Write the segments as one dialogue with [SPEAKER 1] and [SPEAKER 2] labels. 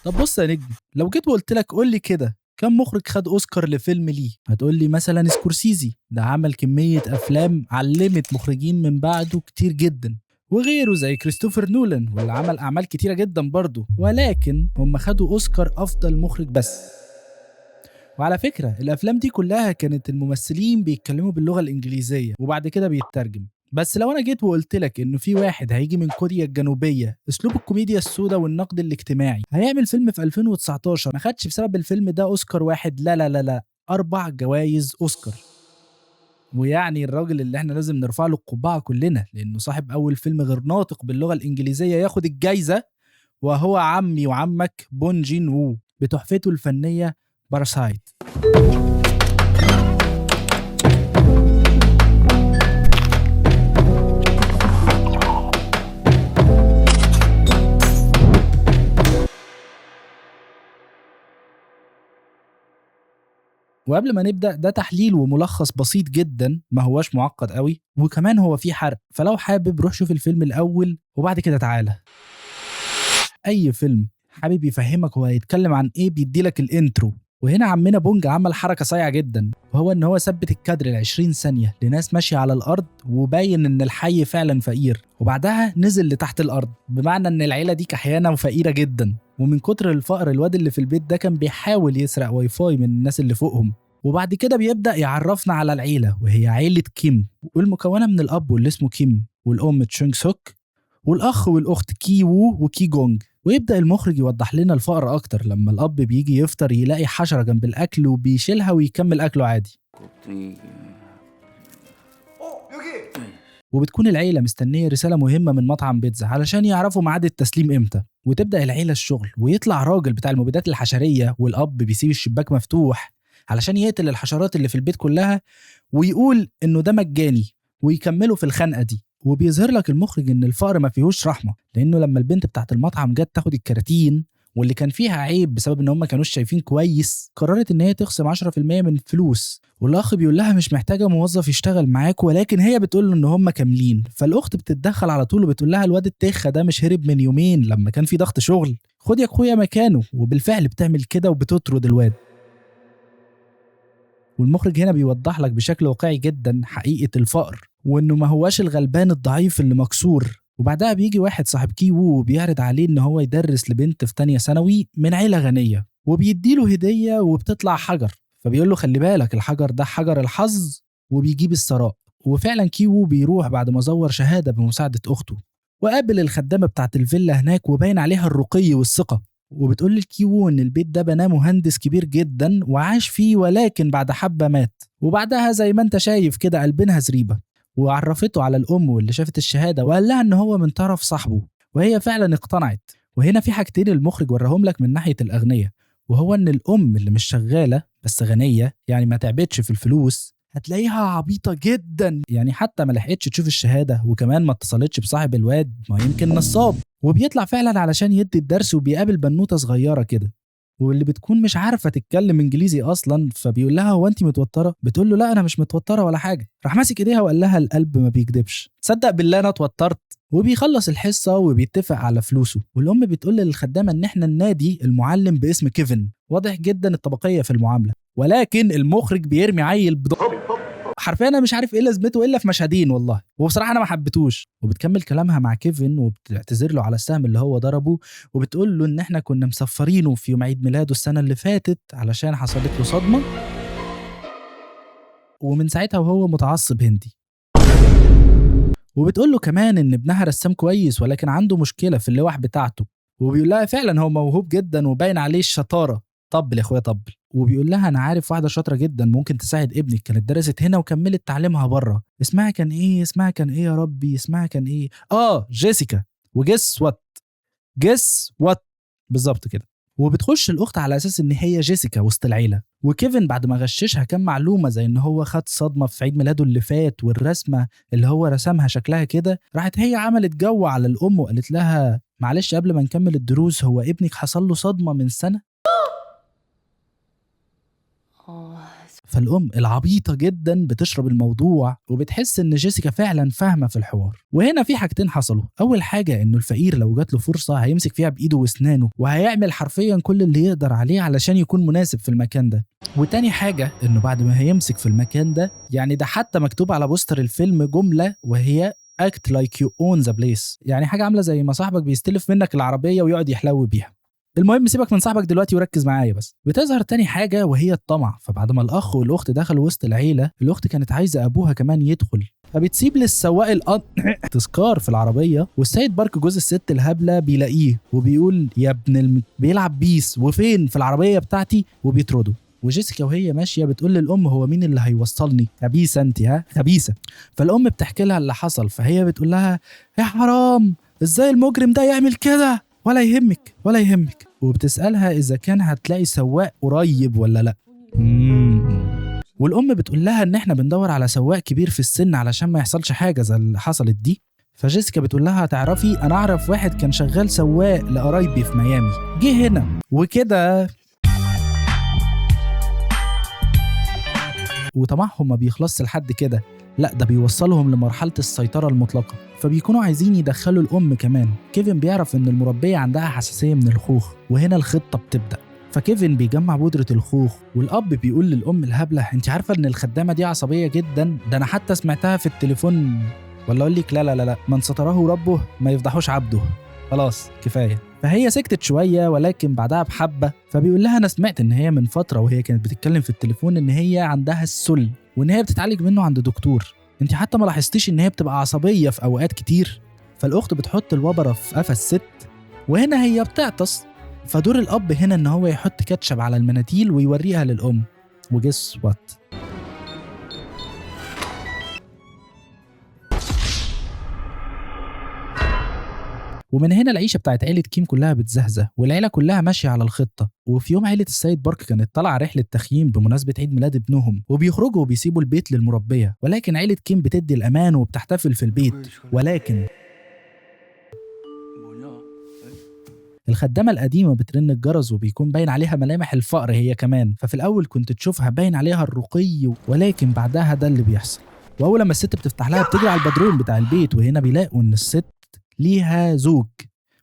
[SPEAKER 1] طب بص يا نجم، لو جيت وقلت لك قول لي كده كم مخرج خد اوسكار لفيلم ليه؟ هتقول لي مثلا سكورسيزي، ده عمل كمية افلام علمت مخرجين من بعده كتير جدا، وغيره زي كريستوفر نولان واللي عمل اعمال كتيرة جدا برضه، ولكن هم خدوا اوسكار افضل مخرج بس. وعلى فكرة الافلام دي كلها كانت الممثلين بيتكلموا باللغة الانجليزية وبعد كده بيترجم. بس لو انا جيت وقلت لك انه في واحد هيجي من كوريا الجنوبية اسلوب الكوميديا السوداء والنقد الاجتماعي، هيعمل فيلم في 2019 ما خدش بسبب الفيلم ده اوسكار واحد، لا لا لا لا، 4 جوائز اوسكار. ويعني الراجل اللي احنا لازم نرفع له القبعة كلنا لانه صاحب اول فيلم غير ناطق باللغة الانجليزية ياخد الجايزة، وهو عمي وعمك بون جين وو بتحفته الفنية باراسايت. وقبل ما نبدأ، ده تحليل وملخص بسيط جدا ما هواش معقد قوي، وكمان هو فيه حرق، فلو حابب روح شوف الفيلم الأول وبعد كده تعالى. أي فيلم حابب يفهمك هو هيتكلم عن إيه بيديلك ال intro، وهنا عمنا بونج عمل حركة صايعة جدا، وهو إن هو ثبت الكادر ال20 ثانية لناس ماشية على الأرض وباين إن الحي فعلا فقير، وبعدها نزل لتحت الأرض، بمعنى إن العيلة دي كحيانة وفقيرة جدا، ومن كتر الفقر الواد اللي في البيت ده كان بيحاول يسرق واي فاي من الناس اللي فوقهم. وبعد كده بيبدأ يعرفنا على العيلة، وهي عيلة كيم، والمكونة من الأب واللي اسمه كيم، والأم تشونغ سوك، والأخ والأخت كي وو وكي جونج. ويبدأ المخرج يوضح لنا الفقر أكتر لما الأب بيجي يفطر يلاقي حشرة جنب الأكل وبيشيلها ويكمل أكله عادي. وبتكون العيلة مستنية رسالة مهمة من مطعم بيتزا علشان يعرفوا ميعاد التسليم امتى. وتبدأ العيلة الشغل، ويطلع راجل بتاع المبيدات الحشرية، والأب بيسيب الشباك مفتوح علشان يقتل الحشرات اللي في البيت كلها، ويقول إنه ده مجاني، ويكملوا في الخنقة دي. وبيظهر لك المخرج إن الفقر ما فيهوش رحمة، لأنه لما البنت بتاعت المطعم جت تاخد الكراتين واللي كان فيها عيب بسبب إن هم ما كانوش شايفين كويس، قررت إن هي تخصم 10% من الفلوس. والأخ بيقول لها مش محتاجة موظف يشتغل معاك، ولكن هي بتقول له إن هم كاملين. فالأخت بتتدخل على طول وبتقول لها الواد التخة ده مش هرب من يومين لما كان في ضغط شغل، خد يا أخويا مكانه. وبالفعل بتعمل كده وبتطرد الواد. والمخرج هنا بيوضح لك بشكل واقعي جدا حقيقة الفقر، وإنه ما هواش الغلبان الضعيف اللي مكسور. وبعدها بيجي واحد صاحب كيوو وبيعرض عليه إن هو يدرس لبنت في تانية ثانوي من عيلة غنية، وبيديله هدية وبتطلع حجر، فبيقول له خلي بالك الحجر ده حجر الحظ وبيجيب الثراء. وفعلا كيوو بيروح بعد ما زور شهادة بمساعدة أخته، وقابل الخدامة بتاعت الفيلا هناك وباين عليها الرقي والثقة، وبتقول لكيوو إن البيت ده بناه مهندس كبير جدا وعاش فيه، ولكن بعد حبة مات. وبعدها زي ما انت شايف كده قلبينها زريبة. وعرفته على الأم واللي شافت الشهادة وقال لها إن هو من طرف صاحبه، وهي فعلا اقتنعت. وهنا في حاجتين المخرج وراهم لك من ناحية الأغنية، وهو إن الأم اللي مش شغالة بس غنية، يعني ما تعبتش في الفلوس، هتلاقيها عبيطة جدا، يعني حتى ما لحقتش تشوف الشهادة، وكمان ما اتصلتش بصاحب الواد، ما يمكن نصاب. وبيطلع فعلا علشان يدي الدرس، وبيقابل بنوتة صغيرة كده واللي بتكون مش عارفة تتكلم انجليزي اصلا، فبيقول لها هو انت متوترة؟ بتقول له لا انا مش متوترة ولا حاجة. راح ماسك ايديها وقال لها القلب ما بيكدبش، تصدق بالله انا اتوترت. وبيخلص الحصة وبيتفق على فلوسه. والام بتقول للخدامة ان احنا ننادي المعلم باسم كيفن. واضح جدا الطبقية في المعاملة، ولكن المخرج بيرمي عيل حرفيا انا مش عارف ايه لازمته الا في مشهدين والله، وبصراحة انا ما حبيتهوش. وبتكمل كلامها مع كيفن وبتعتذر له على السهم اللي هو ضربه، وبتقول له ان احنا كنا مسفرينه في يوم عيد ميلاده السنة اللي فاتت علشان حصلت له صدمة، ومن ساعتها وهو متعصب هندي. وبتقول له كمان ان ابنها رسام كويس ولكن عنده مشكلة في اللوح بتاعته، وبيقول لها فعلا هو موهوب جدا وباين عليه الشطارة، طبل يا اخويا طبل. وبيقول لها انا عارف واحدة شاطرة جدا ممكن تساعد ابنك، كانت درست هنا وكملت تعليمها بره، اسمها كان ايه؟ اسمها كان ايه يا ربي؟ اسمها كان ايه؟ جيسيكا. و guess what، guess what بالظبط كده. وبتخش الاخت على اساس ان هي جيسيكا وسط العيلة. وكيفن بعد ما غششها كام معلومة زي ان هو خد صدمة في عيد ميلاده اللي فات والرسمه اللي هو رسمها شكلها كده، راحت هي عملت جو على الام وقالت لها معلش قبل ما نكمل الدروس هو ابنك حصل له صدمة من سنة؟ فالام العبيطه جدا بتشرب الموضوع وبتحس ان جيسيكا فعلا فاهمه في الحوار. وهنا في حاجتين حصلوا. اول حاجة انه الفقير لو جات له فرصة هيمسك فيها بايده واسنانه وهيعمل حرفيا كل اللي يقدر عليه علشان يكون مناسب في المكان ده. وتاني حاجة انه بعد ما هيمسك في المكان ده، يعني ده حتى مكتوب على بوستر الفيلم جملة وهي act like you own the place، يعني حاجة عامله زي ما صاحبك بيستلف منك العربية ويقعد يحلو بيها. المهم سيبك من صاحبك دلوقتي وركز معايا بس. بتظهر تاني حاجة وهي الطمع. فبعد ما الاخ والاخت دخلوا وسط العيلة، الاخت كانت عايزه ابوها كمان يدخل، فبتسيب للسواق تذكار في العربية. والسيد بارك جوز الست الهبلة بيلاقيه وبيقول يا ابن بيلعب بيس وفين في العربية بتاعتي، وبيطرده. وجيسيكا وهي ماشية بتقول للام هو مين اللي هيوصلني؟ خبيثة انت، ها خبيثة. فالام بتحكي لها اللي حصل، فهي بتقول لها يا حرام ازاي المجرم ده يعمل كده، ولا يهمك ولا يهمك. وبتسالها اذا كان هتلاقي سواق قريب ولا لا. والام بتقول لها ان احنا بندور على سواق كبير في السن علشان ما يحصلش حاجة زي اللي حصلت دي. فجيسيكا بتقول لها تعرفي انا اعرف واحد كان شغال سواق لقرايبي في ميامي، جه هنا وكده. وطمعهم ما بيخلصش لحد كده، لا ده بيوصلهم لمرحلة السيطرة المطلقة، فبيكونوا عايزين يدخلوا الأم كمان. كيفن بيعرف إن المربية عندها حساسية من الخوخ، وهنا الخطة بتبدأ. فكيفن بيجمع بودرة الخوخ، والأب بيقول للأم الهبلة أنت عارفة إن الخدامة دي عصبية جدا، ده أنا حتى سمعتها في التليفون، ولا أقول لك لا لا لا، من ستره ربه ما يفضحوش عبده، خلاص كفاية. فهي سكتت شوية، ولكن بعدها بحبة فبيقول لها أنا سمعت إن هي من فترة وهي كانت بتتكلم في التليفون إن هي عندها السل وإن هي بتتعالج منه عند دكتور، أنت حتى ما لاحظتيش إن هي بتبقى عصبية في أوقات كتير. فالأخت بتحط الوبرة في قفا الست، وهنا هي بتعطس. فدور الأب هنا إن هو يحط كاتشب على المناديل ويوريها للأم، و guess what، ومن هنا العيشة بتاعت عيله كيم كلها بتزهزه، والعيلة كلها ماشية على الخطة. وفي يوم عيله السيد بارك كانت طالعه رحله تخييم بمناسبة عيد ميلاد ابنهم، وبيخرجوا وبيسيبوا البيت للمربيه، ولكن عيله كيم بتدي الامان وبتحتفل في البيت. ولكن الخدامة القديمة بترن الجرس وبيكون باين عليها ملامح الفقر هي كمان. ففي الاول كنت تشوفها باين عليها الرقي، ولكن بعدها ده اللي بيحصل. واول لما الست بتفتح لها بتجري على البدروم بتاع البيت، وهنا بيلاقوا ان الست ليها زوج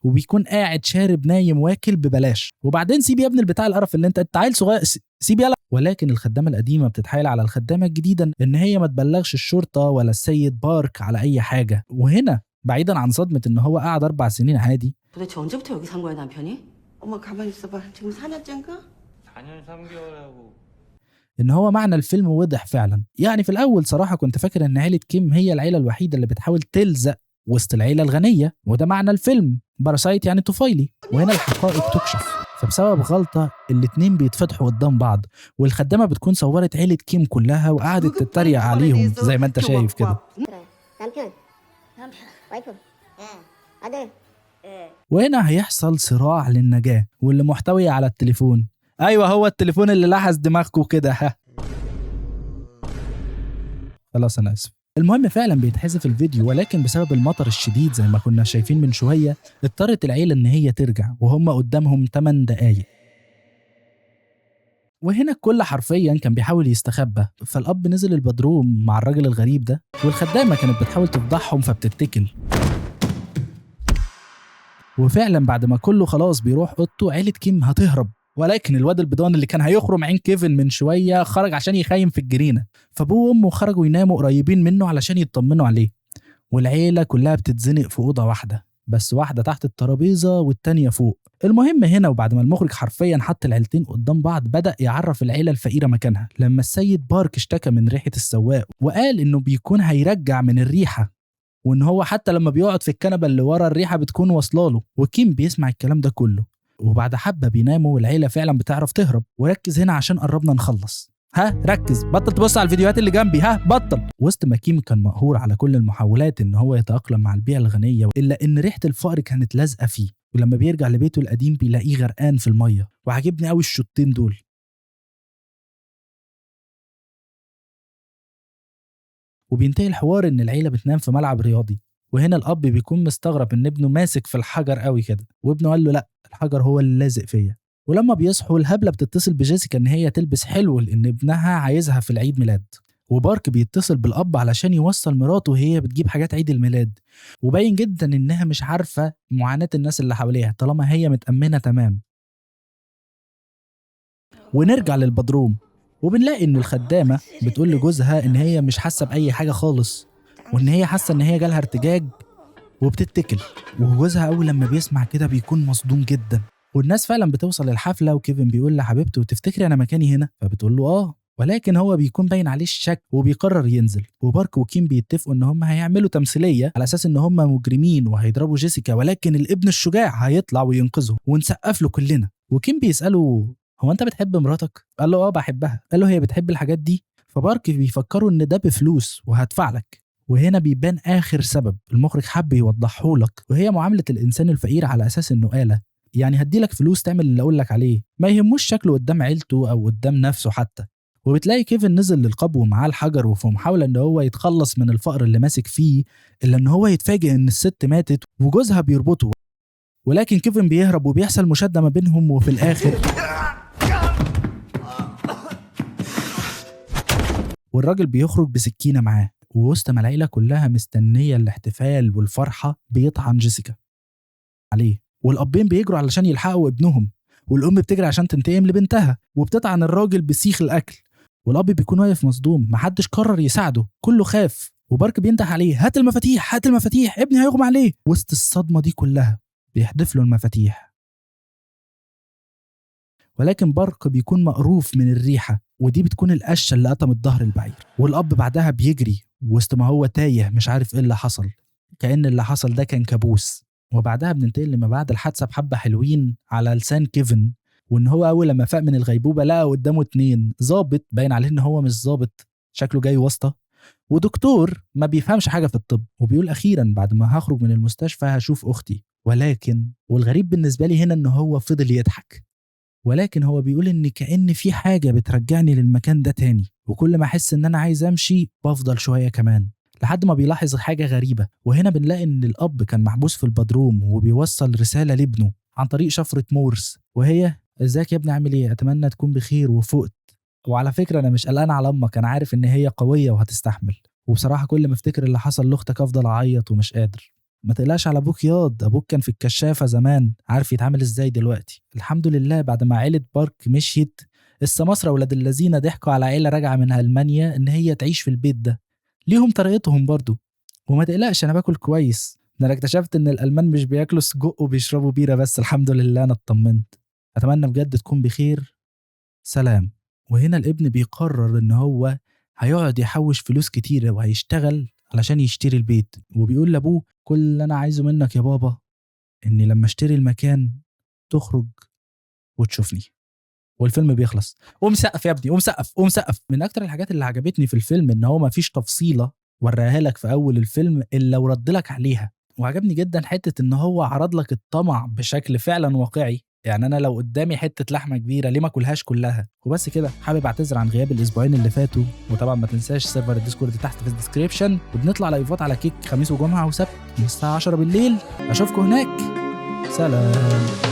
[SPEAKER 1] وبيكون قاعد شارب نايم واكل ببلاش. وبعدين سيب يا ابن البتاع القرف اللي انت عيل صغير، سيب يلا. ولكن الخدامة القديمة بتتحايل على الخدامة الجديدة ان هي ما تبلغش الشرطة ولا السيد بارك على اي حاجة. وهنا بعيدا عن صدمة ان هو قعد 4 سنين عادي.
[SPEAKER 2] 도대체 언제부터 여기 산 거야 남편이? 엄마 가만히 있어봐. 지금 4년째인가?
[SPEAKER 3] 4년 3개월하고
[SPEAKER 1] ان هو معنى الفيلم وضح فعلا. يعني في الاول صراحة كنت فاكر ان عيله كيم هي العيلة الوحيدة اللي بتحاول تلزق وسط العيلة الغنية، وده معنى الفيلم parasite يعني طفيلي. وهنا الحقائق تكشف، فبسبب غلطة الاتنين بيتفتحوا قدام بعض، والخدامة بتكون صورت عيلة كيم كلها وقعدت تتريق عليهم زي ما انت شايف كده. وهنا هيحصل صراع للنجاة، واللي محتوي على التليفون. ايوه هو التليفون اللي لحس دماغكم كده، ها خلاص انا اسف. المهم فعلا بيتحذف الفيديو، ولكن بسبب المطر الشديد زي ما كنا شايفين من شوية اضطرت العيلة ان هي ترجع، وهم قدامهم 8 دقايق. وهنا الكل حرفيا كان بيحاول يستخبى. فالاب نزل البدروم مع الراجل الغريب ده، والخدامه كانت بتحاول تفضحهم فبتتكل. وفعلا بعد ما كله خلاص بيروح اوضته عيله كيم هتهرب، ولكن الواد البيضان اللي كان هيخرم عين كيفن من شوية خرج عشان يخيم في الجنينة، فابوه وامه خرجوا يناموا قريبين منه علشان يطمنوا عليه. والعيلة كلها بتتزنق في اوضة واحدة، بس واحدة تحت الترابيزة والتانية فوق. المهم هنا وبعد ما المخرج حرفيا حط العيلتين قدام بعض، بدا يعرف العيلة الفقيرة مكانها. لما السيد بارك اشتكى من ريحه السواق وقال انه بيكون هيرجع من الريحة، وان هو حتى لما بيقعد في الكنبة اللي ورا الريحة بتكون واصله له، وكيم بيسمع الكلام ده كله. وبعد حبه بيناموا والعيلة فعلا بتعرف تهرب. وركز هنا عشان قربنا نخلص، ها ركز، بطل تبص على الفيديوهات اللي جنبي، ها بطل. وسط ما كيم كان مقهور على كل المحاولات ان هو يتاقلم مع البيئة الغنية، الا ان ريحه الفقر كانت لازقه فيه. ولما بيرجع لبيته القديم بيلاقيه غرقان في المية. وعجبني قوي الشوطين دول. وبينتهي الحوار ان العيلة بتنام في ملعب رياضي، وهنا الاب بيكون مستغرب ان ابنه ماسك في الحجر قوي كده، وابنه قال له لا الحجر هو اللي لازق فيا. ولما بيصحوا الهبلة بتتصل بجيسيكا ان هي تلبس حلو لان ابنها عايزها في العيد ميلاد. وبارك بيتصل بالاب علشان يوصل مراته وهي بتجيب حاجات عيد الميلاد، وباين جدا انها مش عارفه معاناة الناس اللي حواليها طالما هي متامنه تمام. ونرجع للبدروم وبنلاقي ان الخدامة بتقول لجوزها ان هي مش حاسه باي حاجة خالص، وان هي حاسه ان هي جالها ارتجاج وبتتكل. وجوزها اول لما بيسمع كده بيكون مصدوم جدا. والناس فعلا بتوصل للحفله، وكيفن بيقول لحبيبته تفتكري انا مكاني هنا؟ فبتقول له اه، ولكن هو بيكون باين عليه الشك وبيقرر ينزل. وبارك وكيم بيتفقوا ان هم هيعملوا تمثيلية على اساس ان هم مجرمين وهيضربوا جيسيكا، ولكن الابن الشجاع هيطلع وينقذهم ونسقف له كلنا. وكيم بيساله هو انت بتحب مراتك؟ قال له اه بحبها. قال له هي بتحب الحاجات دي؟ فبارك بيفكروا ان ده بفلوس وهدفع لك. وهنا بيبان اخر سبب المخرج حب يوضحه لك، وهي معاملة الانسان الفقير على اساس انه آلة، يعني هديلك فلوس تعمل اللي اقول لك عليه، ما يهموش شكله قدام عيلته او قدام نفسه حتى. وبتلاقي كيفن نزل للقبو ومعاه الحجر، وفي محاولة ان هو يتخلص من الفقر اللي ماسك فيه، الا ان هو يتفاجئ ان الست ماتت وجوزها بيربطه، ولكن كيفن بيهرب وبيحصل مشادة ما بينهم. وفي الاخر والراجل بيخرج بسكينة معاه، ووسط ما العيلة كلها مستنية الاحتفال والفرحة بيطعن جيسيكا عليه، والأبين بيجروا علشان يلحقوا ابنهم، والأم بتجري عشان تنتقم لبنتها وبتطعن الراجل بسيخ الأكل، والأب بيكون واقف مصدوم، محدش قرر يساعده، كله خاف. وبارك بينده عليه هات المفاتيح هات المفاتيح، ابني هيغمى عليه. وسط الصدمة دي كلها بيحدف له المفاتيح، ولكن بارك بيكون مقروف من الريحة، ودي بتكون القشة اللي قطمت ظهر البعير. والأب بعدها بيجري وسط ما هو تايه مش عارف ايه اللي حصل، كأن اللي حصل ده كان كابوس. وبعدها بننتقل لما بعد الحادثة بحبة حلوين على لسان كيفن، وان هو اول لما فاق من الغيبوبة لقى قدامه 2 ظابط باين عليه ان هو مش ظابط، شكله جاي واسطة، ودكتور ما بيفهمش حاجة في الطب، وبيقول اخيرا بعد ما هخرج من المستشفى هشوف اختي. ولكن والغريب بالنسبة لي هنا ان هو فضل يضحك، ولكن هو بيقول ان كأن في حاجة بترجعني للمكان ده تاني، وكل ما احس ان انا عايز امشي بفضل شوية كمان، لحد ما بيلاحظ حاجة غريبة. وهنا بنلاقي ان الاب كان محبوس في البدروم وبيوصل رسالة لابنه عن طريق شفرة مورس، وهي ازيك يا ابني عامل ايه، اتمنى تكون بخير وفقت، وعلى فكرة انا مش قلقان على امك، انا عارف ان هي قوية وهتستحمل، وبصراحة كل ما افتكر اللي حصل لاختك افضل اعيط ومش قادر. ما تقلقش على ابوك ياض، ابوك كان في الكشافة زمان، عارف يتعامل ازاي دلوقتي. الحمد لله بعد ما عيلة بارك مشيت، السماسرة ولاد الذين ضحكوا على عيلة راجعة من ألمانيا ان هي تعيش في البيت ده، ليهم طريقتهم برضو. وما تقلقش انا باكل كويس، ده انا اكتشفت ان الالمان مش بياكلوا سجق وبيشربوا بيرة بس، الحمد لله انا اطمنت. اتمنى بجد تكون بخير، سلام. وهنا الابن بيقرر ان هو هيقعد يحوش فلوس كتيرة وهيشتغل علشان يشتري البيت، وبيقول لابوه كل اللي انا عايزه منك يا بابا اني لما اشتري المكان تخرج وتشوفني. والفيلم بيخلص. قوم سقف يا ابني، قوم سقف، قوم سقف. من اكتر الحاجات اللي عجبتني في الفيلم ان هو ما فيش تفصيله وراها لك في اول الفيلم الا ورد لك عليها. وعجبني جدا حتة ان هو عرض لك الطمع بشكل فعلا واقعي، يعني انا لو قدامي حتة لحمه كبيرة ليه ما اكلهاش كلها. وبس كده، حابب اعتذر عن غياب الاسبوعين اللي فاتوا، وطبعا ما تنساش server ال Discord تحت في ال description، وبنطلع لايفات على Kick خميس وجمعه وسبت من الساعة 10 بالليل. اشوفكم هناك، سلام.